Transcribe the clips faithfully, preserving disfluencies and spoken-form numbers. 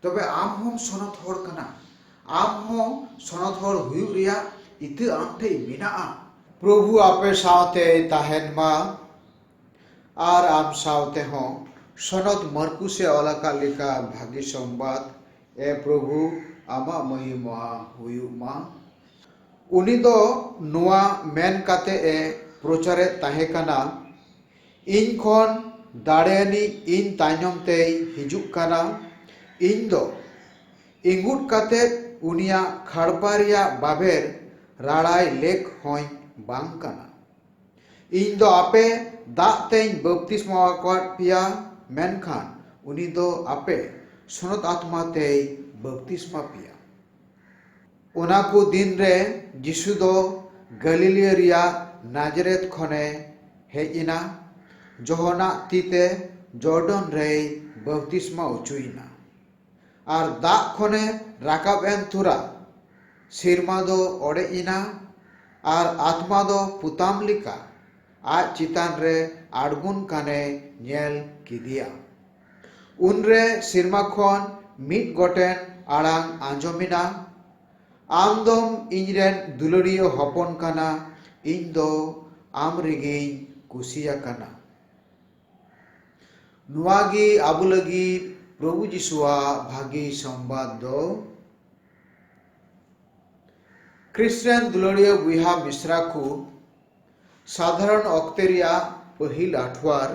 ᱛᱚᱵᱮ ᱟᱢ ᱦᱚᱸᱢ ᱥᱚᱱᱚᱛ ᱦᱚᱲ ᱠᱟᱱᱟ᱾ ᱟᱢ ᱦᱚᱸ ᱥᱚᱱᱚᱛ ᱦᱚᱲ ᱦᱩᱭᱩᱜ ᱨᱮᱭᱟᱜ ᱤᱛᱟᱹ ᱟᱢ ᱴᱷᱮᱱ ᱢᱮᱱᱟᱜᱼᱟ᱾ ᱯᱨᱚᱵᱷᱩ ᱟᱯᱮ ᱥᱟᱶᱛᱮᱭ ᱛᱟᱦᱮᱱ ᱢᱟ᱾ ᱟᱨ ᱟᱢ ᱥᱟᱶᱛᱮ ᱦᱚᱸ᱾ ᱥᱚᱱᱚᱛ ᱢᱟᱨᱠᱩᱥ ᱮ ᱚᱞ ᱟᱠᱟᱫ ᱞᱮᱠᱟ ᱵᱷᱟᱹᱜᱤ ᱥᱚᱢᱵᱟᱫ᱾ ᱮ ᱯᱨᱚᱵᱷᱩ, ᱟᱢᱟᱜ ᱢᱚᱦᱤᱢᱟ ᱦᱩᱭᱩᱜ ᱢᱟ᱾ ᱩᱱᱤ ᱫᱚ ᱱᱚᱣᱟ ᱢᱮᱱ ᱠᱟᱛᱮ ᱮ ᱯᱨᱚᱪᱟᱨᱮᱫ ᱛᱟᱦᱮᱸ ᱠᱟᱱᱟ, "ᱤᱧ ᱠᱷᱚᱱ ᱫᱟᱲᱮᱭᱟᱱᱤᱡ ᱤᱧ ᱛᱟᱭᱱᱚᱢ ᱛᱮᱭ ᱦᱤᱡᱩᱜ ᱠᱟᱱᱟ᱾ ᱤᱧ ᱫᱚ ᱤᱸᱜᱩᱫ ᱠᱟᱛᱮ ᱩᱱᱤᱭᱟᱜ ᱠᱷᱟᱲᱯᱟ ᱨᱮᱭᱟᱜ ᱵᱟᱵᱮᱨ ᱨᱟᱲᱟᱭ ᱞᱮᱠ ᱦᱚᱸᱧ ᱵᱟᱝ ᱠᱟᱱᱟ᱾ ᱤᱧ ᱫᱚ ᱟᱯᱮ ᱫᱟᱜ ᱛᱮᱧ ᱵᱟᱯᱛᱤᱥᱢᱟ ᱟᱠᱟᱫ ᱯᱮᱭᱟ, ᱢᱮᱱᱠᱷᱟᱱ ᱩᱱᱤ ᱫᱚ ᱟᱯᱮ ᱥᱚᱱᱚᱛ ᱟᱛᱢᱟ ᱛᱮᱭ ᱵᱟᱯᱛᱤᱥᱢᱟ ᱯᱮᱭᱟ᱾" ᱚᱱᱟ ᱠᱚ ᱫᱤᱱ ᱨᱮ ᱡᱤᱥᱩ ᱫᱚ ᱜᱟᱹᱞᱤᱞᱤᱭᱟᱹ ᱨᱮᱭᱟᱜ ᱱᱟᱡᱟᱨᱮᱛ ᱠᱷᱚᱱᱮ ᱦᱮᱡ ᱮᱱᱟ᱾ ᱡᱚᱦᱚᱱᱟᱜ ᱛᱤ ᱛᱮ ᱡᱚᱨᱰᱚᱱ ᱨᱮᱭ ᱵᱟᱯᱛᱤᱥᱢᱟ ᱚᱪᱚᱭᱮᱱᱟ᱾ ᱟᱨ ᱫᱟᱜ ᱠᱷᱚᱱᱮ ᱨᱟᱠᱟᱵ ᱮᱱ ᱛᱩᱨᱟ ᱥᱮᱨᱢᱟ ᱫᱚ ᱚᱲᱮᱡ ᱮᱱᱟ, ᱟᱨ ᱟᱛᱢᱟ ᱫᱚ ᱯᱚᱛᱟᱢ ᱞᱮᱠᱟ ᱟᱡ ᱪᱮᱛᱟᱱ ᱨᱮ ᱟᱬᱜᱚᱱ ᱠᱟᱱᱮ ᱧᱮᱞ ᱠᱮᱫᱮᱭᱟ᱾ ᱩᱱᱨᱮ ᱥᱮᱨᱢᱟ ᱠᱷᱚᱱ ᱢᱤᱫ ᱜᱚᱴᱮᱱ ᱟᱲᱟᱝ ᱟᱸᱡᱚᱢᱮᱱᱟ, "ᱟᱢ ᱫᱚᱢ ᱤᱧᱨᱮᱱ ᱫᱩᱞᱟᱹᱲᱤᱭᱟᱹ ᱦᱚᱯᱚᱱ ᱠᱟᱱᱟ, ᱤᱧ ᱫᱚ ᱟᱢ ᱨᱮᱜᱮᱧ ᱠᱩᱥᱤᱭᱟᱠᱟᱱᱟ᱾" ᱱᱚᱣᱟ ᱜᱮ ᱟᱵᱚ ᱞᱟᱹᱜᱤᱫ ᱯᱨᱚᱵᱷᱩ ᱡᱤᱥᱩᱣᱟᱜ ᱵᱷᱟᱹᱜᱤ ᱥᱚᱢᱵᱟᱫ ᱫᱚ᱾ ᱠᱷᱨᱤᱥᱴᱟᱱ ᱫᱩᱞᱟᱹᱲᱤᱭᱟᱹ ᱵᱚᱭᱦᱟ ᱢᱤᱥᱨᱟ ᱠᱚ, ᱥᱟᱫᱷᱟᱨᱚᱱ ᱚᱠᱛᱮ ᱨᱮᱭᱟᱜ ᱯᱟᱹᱦᱤᱞ ᱟᱴᱷᱣᱟᱨ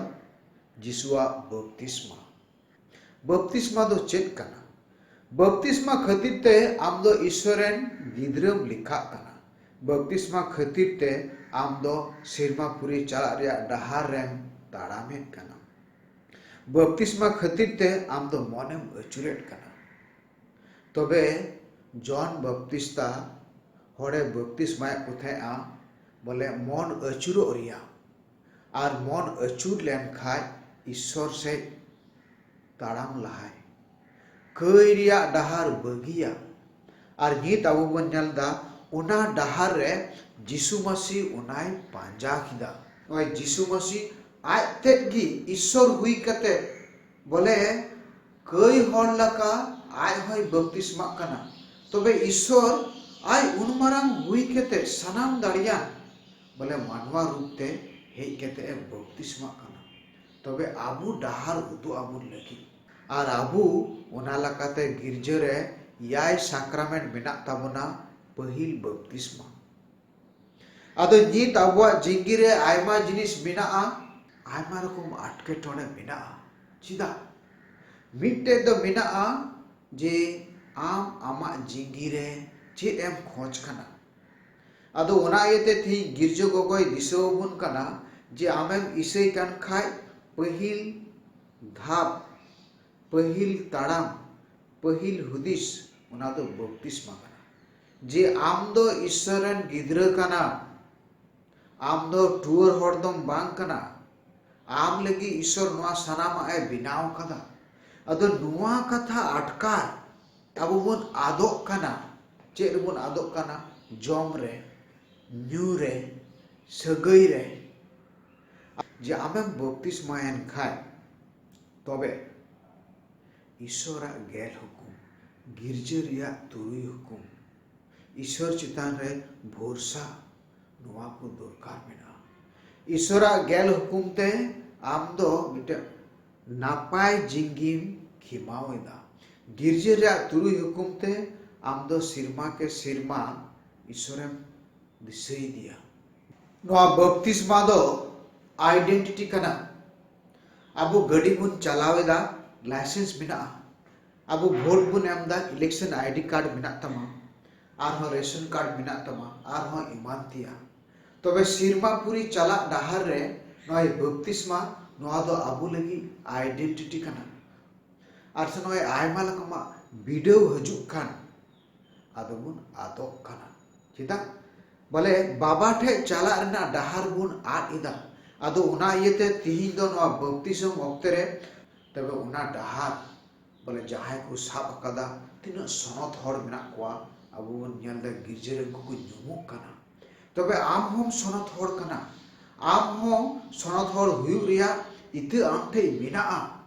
ᱡᱤᱥᱩᱣᱟᱜ ᱵᱟᱯᱛᱤᱥᱢᱟ᱾ ᱵᱟᱯᱛᱤᱥᱢᱟ ᱫᱚ ᱪᱮᱫ ᱠᱟᱱᱟ? ᱵᱟᱯᱛᱤᱥᱢᱟ ᱠᱷᱟᱹᱛᱤᱨ ᱛᱮ ᱟᱢ ᱫᱚ ᱤᱥᱥᱚᱨ ᱨᱮᱱ ᱜᱤᱫᱽᱨᱟᱹᱢ ᱞᱮᱠᱷᱟᱜ ᱠᱟᱱᱟ᱾ ᱵᱟᱯᱛᱤᱥᱢᱟ ᱠᱷᱟᱹᱛᱤᱨ ᱛᱮ ᱟᱢ ᱫᱚ ᱥᱮᱨᱢᱟ ᱯᱩᱨᱤ ᱪᱟᱞᱟᱜ ᱨᱮᱭᱟᱜ ᱰᱟᱦᱟᱨ ᱨᱮᱢ ᱛᱟᱲᱟᱢᱮᱫ ᱠᱟᱱᱟ᱾ ᱵᱟᱯᱛᱤᱥᱢᱟ ᱠᱷᱟᱹᱛᱤᱨ ᱛᱮ ᱟᱢ ᱫᱚ ᱢᱚᱱᱮᱢ ᱟᱹᱪᱩᱨᱮᱫ ᱠᱟᱱᱟ᱾ ᱛᱚᱵᱮ ᱡᱚᱱ ᱵᱟᱯᱛᱤᱥᱛᱟ ᱦᱚᱲᱮ ᱵᱟᱯᱛᱤᱥᱢᱟᱭᱮᱫ ᱠᱚ ᱛᱟᱦᱮᱸᱫᱼᱟ, ᱵᱚᱞᱮ ᱢᱚᱱ ᱟᱹᱪᱩᱨᱚᱜ ᱨᱮᱭᱟᱜ᱾ ᱟᱨ ᱢᱚᱱ ᱟᱹᱪᱩᱨ ᱞᱮᱱ ᱠᱷᱟᱡ ᱤᱥᱥᱚᱨ ᱥᱮᱫ ᱛᱟᱲᱟᱢ ᱞᱟᱦᱟᱭ, ᱠᱟᱹᱭ ᱨᱮᱭᱟᱜ ᱰᱟᱦᱟᱨ ᱵᱟᱹᱜᱤᱭᱟ᱾ ᱟᱨ ᱱᱤᱛ ᱟᱵᱚ ᱵᱚᱱ ᱧᱮᱞ ᱮᱫᱟ, ᱚᱱᱟ ᱰᱟᱦᱟᱨ ᱨᱮ ᱡᱤᱥᱩ ᱢᱟᱹᱥᱤ ᱚᱱᱟᱭ ᱯᱟᱸᱡᱟ ᱠᱮᱫᱟ᱾ ᱱᱚᱜᱼᱚᱭ ᱡᱤᱥᱩ ᱢᱟᱹᱥᱤ ᱟᱡ ᱛᱮᱫ ᱜᱮ ᱤᱥᱥᱚᱨ ᱦᱩᱭ ᱠᱟᱛᱮ, ᱵᱚᱞᱮ ᱠᱟᱹᱭ ᱦᱚᱲ ᱞᱮᱠᱟ ᱟᱡ ᱦᱚᱸᱭ ᱵᱟᱯᱛᱤᱥᱢᱟᱜ ᱠᱟᱱᱟ᱾ ᱛᱚᱵᱮ ᱤᱥᱚᱨ ᱟᱡ ᱩᱱ ᱢᱟᱨᱟᱝ ᱦᱩᱭ ᱠᱟᱛᱮ ᱥᱟᱱᱟᱢ ᱫᱟᱲᱮᱭᱟᱱ, ᱵᱚᱞᱮ ᱢᱟᱱᱣᱟ ᱨᱩᱯ ᱛᱮ ᱦᱮᱡ ᱠᱟᱛᱮ ᱮ ᱵᱟᱯᱛᱤᱥᱢᱟᱜ ᱠᱟᱱᱟ᱾ ᱛᱚᱵᱮ ᱟᱵᱚ ᱰᱟᱦᱟᱨ ᱩᱫᱩᱜ ᱟᱵᱚᱱ ᱞᱟᱹᱜᱤᱫ᱾ ᱟᱨ ᱟᱵᱚ ᱚᱱᱟ ᱞᱮᱠᱟᱛᱮ ᱜᱤᱨᱡᱟᱹ ᱨᱮ ᱮᱭᱟᱭ ᱥᱟᱠᱨᱟᱢᱮᱱᱴ ᱢᱮᱱᱟᱜ ᱛᱟᱵᱚᱱᱟ, ᱯᱟᱹᱦᱤᱞ ᱵᱟᱯᱛᱤᱥᱢᱟ᱾ ᱟᱫᱚ ᱱᱤᱛ ᱟᱵᱚᱣᱟᱜ ᱡᱤᱱᱫᱮᱜᱤ ᱨᱮ ᱟᱭᱢᱟ ᱡᱤᱱᱤᱥ ᱢᱮᱱᱟᱜᱼᱟ, ᱟᱭᱢᱟ ᱨᱚᱠᱚᱢ ᱟᱴᱠᱮᱴᱚᱬᱮ ᱢᱮᱱᱟᱜᱼᱟ᱾ ᱪᱮᱫᱟᱜ? ᱢᱤᱫᱴᱮᱡ ᱫᱚ ᱢᱮᱱᱟᱜᱼᱟ ᱡᱮ ᱟᱢ ᱟᱢᱟᱜ ᱡᱤᱱᱫᱮᱜᱤ ᱨᱮ ᱪᱮᱫ ᱮᱢ ᱠᱷᱚᱡᱽ ᱠᱟᱱᱟ᱾ ᱟᱫᱚ ᱚᱱᱟ ᱤᱭᱟᱹᱛᱮ ᱛᱮᱦᱤᱧ ᱜᱤᱨᱡᱟᱹ ᱜᱚᱜᱚᱭ ᱫᱤᱥᱟᱹ ᱟᱵᱚᱱ ᱠᱟᱱᱟ ᱡᱮ ᱟᱢᱮᱢ ᱤᱥᱟᱹᱭ ᱠᱟᱱ ᱠᱷᱟᱡ ᱯᱟᱹᱦᱤᱞ ᱫᱷᱟᱯ, ᱯᱟᱹᱦᱤᱞ ᱛᱟᱲᱟᱢ, ᱯᱟᱹᱦᱤᱞ ᱦᱩᱫᱤᱥ, ᱚᱱᱟ ᱫᱚ ᱵᱟᱯᱛᱤᱥᱢᱟ ᱠᱟᱱᱟ᱾ ᱡᱮ ᱟᱢ ᱫᱚ ᱤᱥᱥᱚᱨ ᱨᱮᱱ ᱜᱤᱫᱽᱨᱟᱹ ᱠᱟᱱᱟᱢ, ᱟᱢ ᱫᱚ ᱴᱩᱣᱟᱹᱨ ᱦᱚᱲ ᱫᱚᱢ ᱵᱟᱝ ᱠᱟᱱᱟ᱾ ᱟᱢ ᱞᱟᱹᱜᱤᱫ ᱤᱥᱥᱚᱨ ᱱᱚᱣᱟ ᱥᱟᱱᱟᱢᱟᱜ ᱮ ᱵᱮᱱᱟᱣ ᱠᱟᱫᱟ᱾ ᱟᱫᱚ ᱱᱚᱣᱟ ᱠᱟᱛᱷᱟ ᱟᱴᱠᱟᱨ ᱟᱵᱚ ᱵᱚᱱ ᱟᱫᱚᱜ ᱠᱟᱱᱟ᱾ ᱪᱮᱫ ᱨᱮᱵᱚᱱ ᱟᱫᱚᱜ ᱠᱟᱱᱟ? ᱡᱚᱢ ᱨᱮ, ᱧᱩ ᱨᱮ, ᱥᱟᱹᱜᱟᱹᱭ ᱨᱮ᱾ ᱡᱮ ᱟᱢᱮᱢ ᱵᱟᱯᱛᱤᱥᱢᱟᱭᱮᱱ ᱠᱷᱟᱡ, ᱛᱚᱵᱮ ᱤᱥᱚᱨᱟᱜ ᱜᱮᱞ ᱦᱩᱠᱩᱢ, ᱜᱤᱨᱡᱟᱹ ᱨᱮᱭᱟᱜ ᱛᱩᱨᱩᱭ ᱦᱩᱠᱩᱢ, ᱤᱥᱚᱨ ᱪᱮᱛᱟᱱ ᱨᱮ ᱵᱷᱚᱨᱥᱟ, ᱱᱚᱣᱟ ᱠᱚ ᱫᱚᱨᱠᱟᱨ ᱢᱮᱱᱟᱜᱼᱟ᱾ ᱤᱥᱚᱨᱟᱜ ᱜᱮᱞ ᱦᱩᱠᱩᱢ ᱛᱮ ᱟᱢ ᱫᱚ ᱢᱤᱫᱴᱮᱱ ᱱᱟᱯᱟᱭ ᱡᱤᱝᱜᱤᱢ ᱠᱷᱮᱢᱟᱣ ᱮᱫᱟ᱾ ᱜᱤᱨᱡᱟᱹ ᱨᱮᱭᱟᱜ ᱛᱩᱨᱩᱭ ᱦᱩᱠᱩᱢ ᱛᱮ ᱟᱢ ᱫᱚ ᱥᱮᱨᱢᱟ ᱠᱮ ᱥᱮᱨᱢᱟ ᱤᱥᱚᱨᱮᱢ ᱫᱤᱥᱟᱹᱭᱮᱫᱮᱭᱟ᱾ ᱱᱚᱣᱟ ᱵᱟᱯᱛᱤᱥᱢᱟ ᱫᱚ ᱟᱭᱰᱮᱱᱴᱤᱴᱤ ᱠᱟᱱᱟ᱾ ᱟᱵᱚ ᱜᱟᱹᱰᱤ ᱵᱚᱱ ᱪᱟᱞᱟᱣ ᱮᱫᱟ, ᱞᱟᱭᱥᱮᱱᱥ ᱢᱮᱱᱟᱜᱼᱟ᱾ ᱟᱵᱚ ᱵᱷᱳᱴ ᱵᱚᱱ ᱮᱢ ᱮᱫᱟ, ᱤᱞᱮᱠᱥᱚᱱ ᱟᱭᱰᱤ ᱠᱟᱨᱰ ᱢᱮᱱᱟᱜ ᱛᱟᱢᱟ, ᱟᱨᱦᱚᱸ ᱨᱮᱥᱚᱱ ᱠᱟᱨᱰ ᱢᱮᱱᱟᱜ ᱛᱟᱢᱟ, ᱟᱨᱦᱚᱸ ᱮᱢᱟᱱ ᱛᱮᱭᱟᱜ᱾ ᱛᱚᱵᱮ ᱥᱮᱨᱢᱟ ᱯᱩᱨᱤ ᱪᱟᱞᱟᱜ ᱰᱟᱦᱟᱨ ᱨᱮ ᱱᱚᱜᱼᱚᱭ ᱵᱟᱯᱛᱤᱥᱢᱟ, ᱱᱚᱣᱟ ᱫᱚ ᱟᱵᱚ ᱞᱟᱹᱜᱤᱫ ᱟᱭᱰᱮᱱᱴᱤᱴᱤ ᱠᱟᱱᱟ᱾ ᱟᱨ ᱥᱮ ᱱᱚᱜᱼᱚᱭ ᱟᱭᱢᱟ ᱨᱚᱠᱚᱢᱟᱜ ᱵᱤᱰᱟᱹᱣ ᱦᱤᱡᱩᱜ ᱠᱷᱟᱱ ᱟᱫᱚ ᱵᱚᱱ ᱟᱫᱚᱜ ᱠᱟᱱᱟ᱾ ᱪᱮᱫᱟᱜ? ᱵᱚᱞᱮ ᱵᱟᱵᱟ ᱴᱷᱮᱡ ᱪᱟᱞᱟᱜ ᱨᱮᱱᱟᱜ ᱰᱟᱦᱟᱨ ᱵᱚᱱ ᱟᱫ ᱮᱫᱟ᱾ ᱟᱫᱚ ᱚᱱᱟ ᱤᱭᱟᱹᱛᱮ ᱛᱤᱦᱤᱧ ᱫᱚ ᱱᱚᱣᱟ ᱵᱟᱯᱛᱤᱥᱢ ᱚᱠᱛᱮ ᱨᱮ ᱛᱚᱵᱮ ᱚᱱᱟ ᱰᱟᱦᱟᱨ ᱵᱚᱞᱮ ᱡᱟᱦᱟᱸᱭ ᱠᱚ ᱥᱟᱵ ᱟᱠᱟᱫᱟ, ᱛᱤᱱᱟᱹᱜ ᱥᱚᱱᱚᱛ ᱦᱚᱲ ᱢᱮᱱᱟᱜ ᱠᱚᱣᱟ, ᱟᱵᱚ ᱵᱚᱱ ᱧᱮᱞ ᱮᱫᱟ ᱜᱤᱨᱡᱟᱹ ᱨᱮ ᱩᱱᱠᱩ ᱠᱚ ᱧᱩᱢᱩᱜ ᱠᱟᱱᱟ᱾ ᱛᱚᱵᱮ ᱟᱢ ᱦᱚᱸᱢ ᱥᱚᱱᱚᱛ ᱦᱚᱲ ᱠᱟᱱᱟ, ᱟᱢ ᱦᱚᱸ ᱥᱚᱱᱚᱛ ᱦᱚᱲ ᱦᱩᱭᱩᱜ ᱨᱮᱭᱟᱜ ᱤᱛᱟᱹ ᱟᱢ ᱴᱷᱮᱡ ᱢᱮᱱᱟᱜᱼᱟ᱾